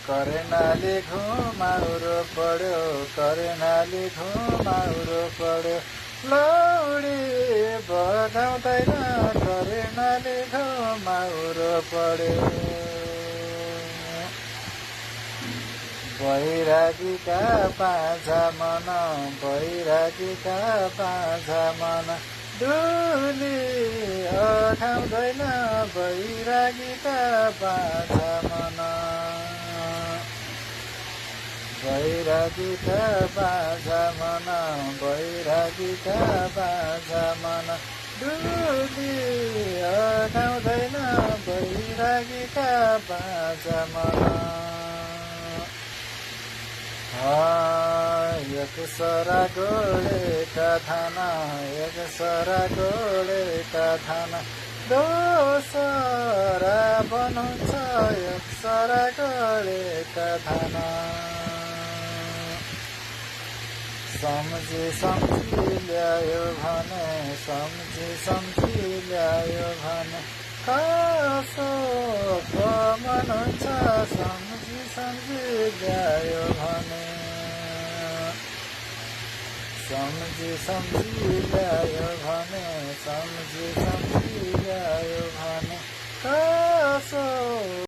करेनाले घुमाउरो पढ्यो करेनाले घुमाउरो पढ्यो लौडी बगाउँदैन करेनाले घुमाउरो पढ्यो बैरागीका पाँचा मन बैरागीका पाँचा मन डुली अठाउँदैन बैरागीका पाँचा मन बैरागीका पाँचा मन बैरागीका पाँचा मन डुली अठाउँदैन बैरागीका पाँचा मन एक सरा गोडेका थान एक सरा गोडेका थान दोसरा बनाउँछ एक सरा गोडेका थान सम्झी सम्झी ल्यायो भने सम्झी सम्झी ल्यायो भने कसो मन हुन्छ सम्झी सम्झी ल्यायो भने सम्झी सम्झी ल्यायो भने सम्झी सम्झी ल्यायो भने कसो